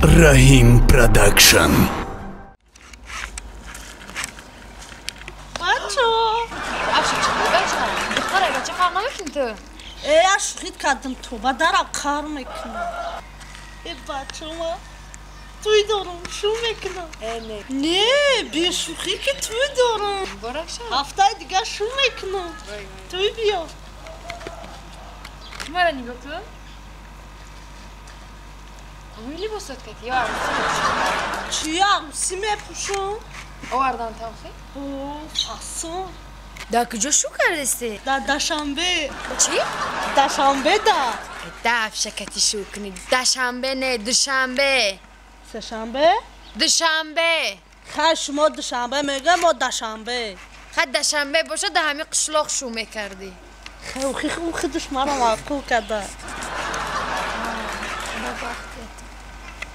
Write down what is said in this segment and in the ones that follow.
Раҳим Продакшн. Бачо! Афши чӣ бача? Духтара бача фарқ намекунӣ ту? Э, я шӯхит кардам, тоба дарам қар мекунам. Э, бачо, туй дорам, шу мекунам. Э, не. Не, бешӯхӣ ки туй дорам. Муборак шав. Ҳафтаи дигар шу мекунам. Туй биё. Мара нигоҳ кун. Ҳамин либосот кати ё арӯсӣ мепӯшӣ? Чӣ арӯсӣ мепӯшам? Овардан тавхӣ? О, фасон. Дар куҷо шу кардасте? Дар Дашанбе. Чӣ? Дашанбе да. Дафша кати шу кунӣ. Дашанбе не, Душанбе. Сешанбе? Душанбе. Хай, шумо Душанбе мегӯя, мо Дашанбе. Хай, Дашанбе бошад, дар ҳамин қишлоқ шу мекардӣ. Хай, ӯ худаш маро маъқул карда.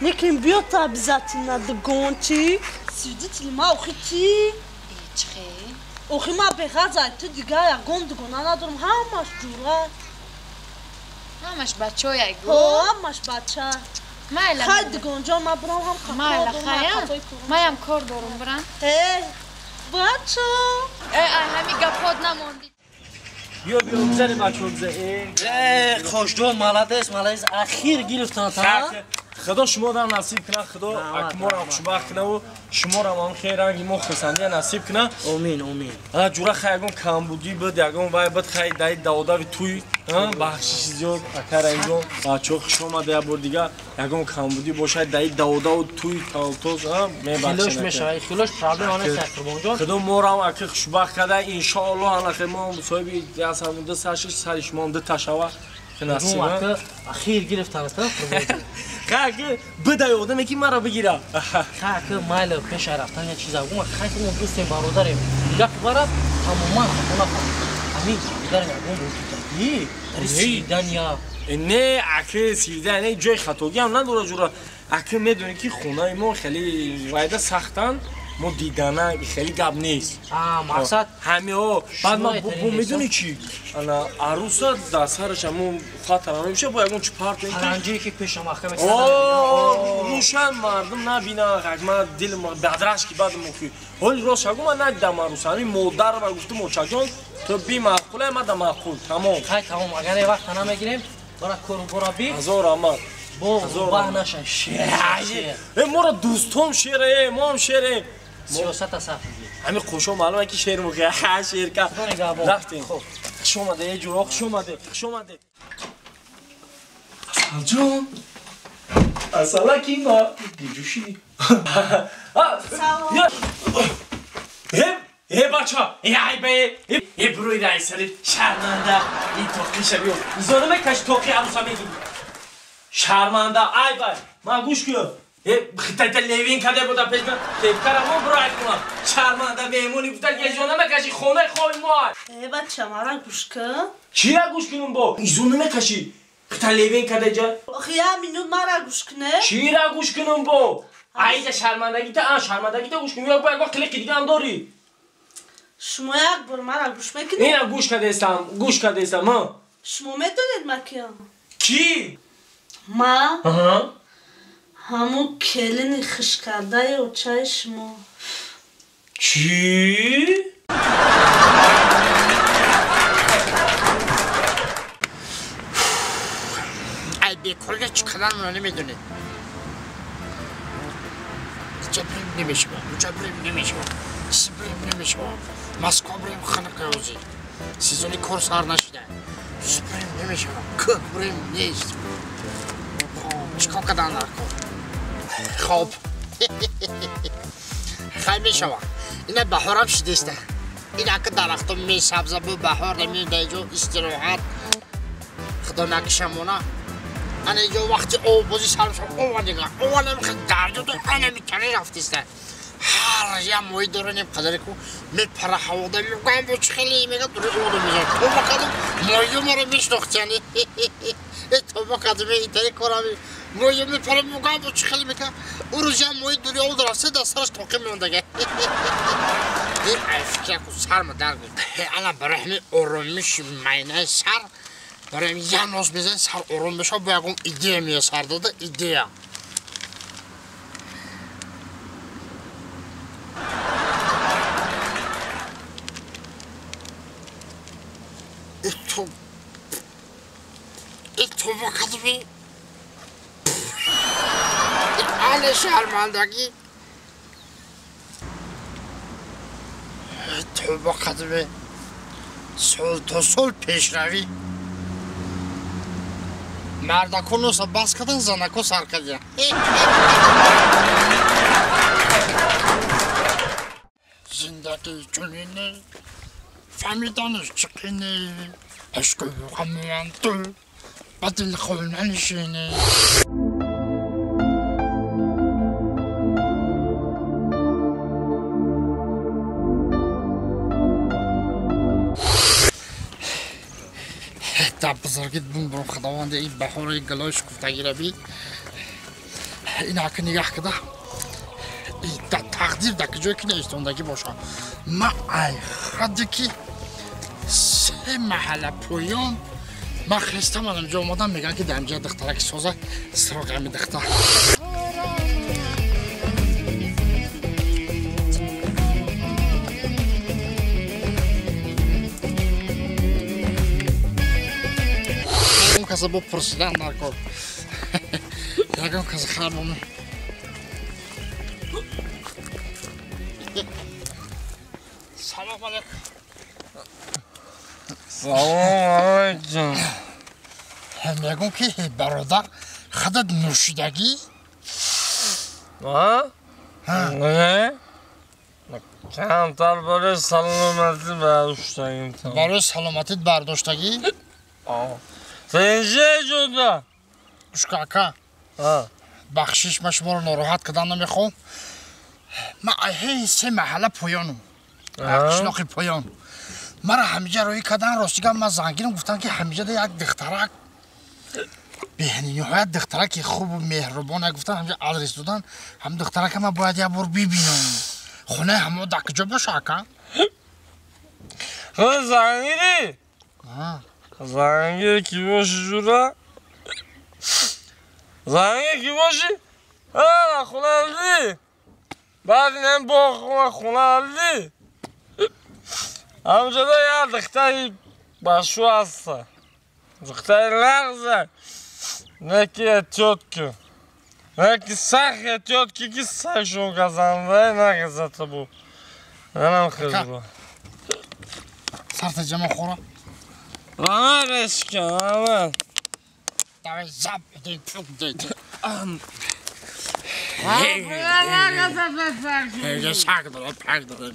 Лекин биё та обязательно, дугончик. Свидетели ма охи чӣ? Чӣ хел? Охи ма беғазай ту дигар ягон дугона надорам, ҳамаш ҷура. Ҳамаш бачояй гу? Ҳо, ҳамаш бача. Майла. Хай, дугонҷон, ман бирам ҳам кор Майла, дорам. Хая. Маям кор дорум, бирам. Э, бачо. Э, ай ҳами гапот намондӣ. Биё, биё, бизанем, бачаҳо, бизан. Э, Хошҷон, молодец, молодец, ахир гирифтан та. Худо шуморо насиб кунад, Худо акморам хушбахт кунаву шуморам ҳам хел ранги мо хурсандия насиб кунад. Омин, омин. Ана ҷура, хай, ягон камбудӣ буд, ягон вай буд, хай, даи даводави туй бахшиши зиёд, ака Раимҷон. Бачаҳо, хуш омада як бор дига. Ягон камбудӣ бошад даи даводаву туй тавтоз, мебахшед. Мешавад, хилош проблема нест, Қурбонҷон. Худо морам аки хушбахт карда, иншоаллоҳ. Ана мо соҳиби ясамуда саршиш, сари шумоам ду шава. Насиб. Ахир гирифтан аст, Қурбонҷон. Хай, бидай одаме ки маро бигира. Хай, майли, пеша рафтан як чиза гум. Хай, мо дӯстем, бародарем. Гапи мара тамоман хато нафаҳм. Ҳамин дигар ягон бо сидания. Не, аки, сида не, ҷои хатогиам надора, ҷура. Аки, медонӣ ки хонаи мо хеле вайда сахтанд, мо дидана хеле гап нест. Мақсад. Ҳамиҳо баъд ма бо медонӣ чӣ, ана арӯса дар сараш ҳамун хатара мебиша, бо ягон чи партои паранҷие ки пеша маҳкам. Рӯшан мардум набинанд. Ма дил бадрашки баъд мухи ҳоли рост шагу, ман надидам арӯса. Ҳамин модар ба гуфтум: очаҷон, ту бимаъқуле, ма да маъқул, тамом. Хай, тамом, агар вақта намегирем, бара кору бора би. Ҳазор раҳмат. Бо баҳ наша шер. Э, моро дӯстом шере, моам шерем. Сиёсата саф. Ҳами қошо маълума ки шер мухи ха шерка. Рафтем. Хуш омаде, э, ҷуро, хуш омаде, хуш омаде. Асалҷон, асалаки ма диҷуши. Э, бача, э, ай ба, э, бурои раисари шарманда, ин тоқиша биё. Изона мекаши, тоқи арӯса мегири. Шарманда, ай ба, ман гӯш кун. Э, хитайта левин каде буда пеш ман, кепкара мо буро кунам. Шарманда, меҳмони гуфта ки изона мекаши, хонаи хоби мо. Э, бача, мара гӯш кун. Чира гӯш кунам бо? Изона мекаши. Хита левин каде ҷа? Охи, як минут мара гӯш куне. Чира гӯш кунам бо? Айда шармандагита, а шармандагита гӯш кун. Як бо ягон қилиқи дигаам дорӣ? Шумо як бор мара гӯш мекунед? Ина гӯш кардестам, гӯш кардестам, а? Шумо медонед ма киям? Кӣ? Ма? Ҳамун келини хушкардаи очаи шумо. Чӣ? Ай, бекорга чӣ қадар намедонед. Иҷа бирем, намешава, уҷа бирем, намешава, чиз бирем, намешава. Москва бирем, ханақи ҳозир сезони кор сар нашуда. Чиз бирем, намешава, кӯҳ бирем, нест. Чӣ кор кардан дар кор? Хоб, хай, мешава. Ина баҳорам шидеста, ин ака дарахто месабза, бу баҳор намедаҷо истироҳат, худо накишамона. Ана иҷо вақти оббозӣ сар шав, ова дига ова намехе дарҷото ана митане рафтиста. Ҳар як моҳӣ доранем қадаре ку мепара ҳавода, мегӯям бо чӣ хеле мега дури ода мезанад. Тоба кардам, моҳиё маро мешинохтияни. Э, тоба кардам, итари корами моҳиё мепара, мегӯям бо чӣ хеле мека. Ӯ рӯз як моҳи дури ода рафта, дар сараш тоқӣ меондага. Фикра ку, сарма дард. Ана барои ҳамин оромиши майнаи сар, барои ҳамин як ноз мезанӣ, сар ором мешавад, бо ягон идея мея сар дода идея. توبه کدومی آل شرمندگی توبه کدومی сол то сол пешравӣ мардако носа бас кардан занако сар кардия зиндагӣ чунине фаҳмиданаш чиқине ишқу ғамуанту ба дилхона нишине. Дар бузургит бумбурум худованде ин баҳори галои шукуфтагиро би ин ака нигаҳ када дар тақдир дар куҷое ки наистондагӣ боша ман ай хаде ки се маҳалла поён ман хестам анамҷо омадам мегӯям ки дар инҷа духтараки соза сироғ ами духтар. Каса бо пурсидан дар кор ягон каса харбоме. Салом алейкум. Салом алейкум. Мегӯм ки бародар худат нӯшидагӣ? Не? Камтар барои саломатӣ бардоштагим. Барои саломатит бардоштагӣ? Сенҷе ҷуда. Ушка ака. Бахшиш ман шуморо нороҳат кардан намехоҳам. Ман ҳей се маҳалла поёнам. Қишлоқи поён. Мара ҳамиҷа роҳӣ кардан ростига ман зангирам гуфтам ки ҳамиҷада як духтарак бениҳоят духтараки хубу меҳрубона гуфтан ҳамиҷа адрес додан ҳам духтарака ман бояд як бор бибинам. Хонаи ҳамо дар куҷо боша ака? Худ зангирӣ? Зангир ки боши ҷура? Зангир ки боши? Ана хона алди. Баъд инам боғ хона алди. Ҳамҷода як духтари башу ҳаста. Духтари лағза. Не ки эҳтиёт кун. Не ки сахт эҳтиёт ки ки сагшон газанда нагазата бу. Манам хизба. Сарта ҷама хӯра. Мама решка, мама. Давай зап, дей, пук, дей. Саг дорад, пак дорад.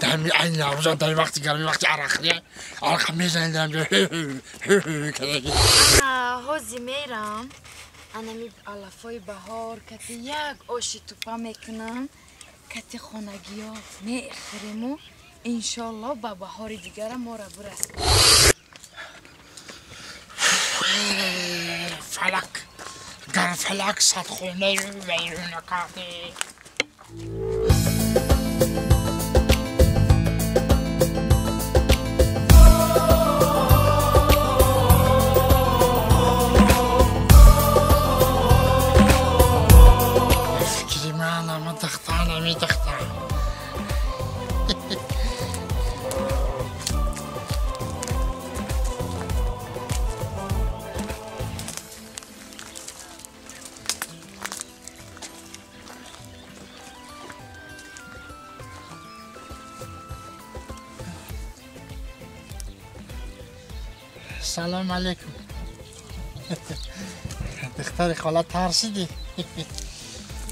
Ҳами ай наврӯза дар вақти гармӣ вақти арақхӯрӣ арақа мезанед ҳамҷо. Ана ҳози мерам, анами алафои баҳор кати як оши тупа мекунам, кати хонагиё мехӯрему иншолло ба баҳори дигара мора бурас. Фалак гар фалак садхонаю вайрона карди. Фикри ман ама духтар ами духтар. Салом алейкум. Духтари хола тарсидӣ?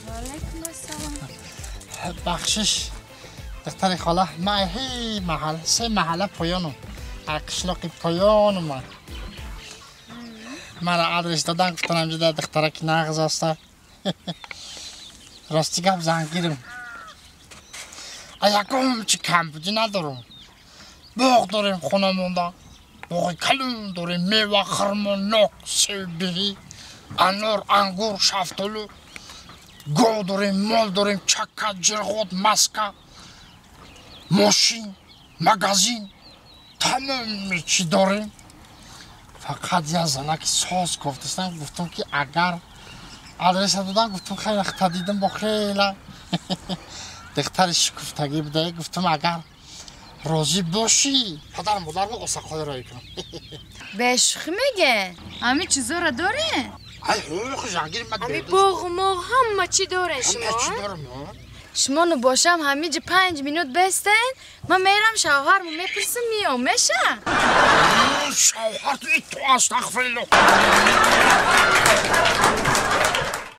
Ваалайкум ассалом. Бахшиш духтари хола, ман ҳей маҳалла се маҳалла поёнам. Қишлоқи поёнам ман. Мара адрес додан гуфтан ҳамҷода духтараки нағз аста. Рости гап зангирам. Ягон чи камбудӣ надорам. Боғ дорем хона монда. Боғи калон дорем, мева, хурмо, нок, себ, анор, ангур, шафтолу. Гов дорем, мол дорем, чака, ҷирғот, маска, мошин, магазин. Тамоми чӣ дорем. Фақат як занаки соз кофтастам, гуфтам ки агар адреса додам, гуфтам хеле хата дидам бо хела. Духтари шукуфтагӣ буда, гуфтам агар розӣ бошӣ, падару модарро осақҳои роӣ кунам. Бешӯхӣ мегӯ? Ҳамин чизоро дорен? Ай ҳо, жангир ма. Ҳами боғу моғ ҳама чӣ дорен шумо? Ҳама чӣ дорам. Шумо ну бошам ҳамиҷи 5 минут бестен, ман мерам шавҳарму мепурсам, миём, меша? Шавҳар ту ито, астағфируллоҳ.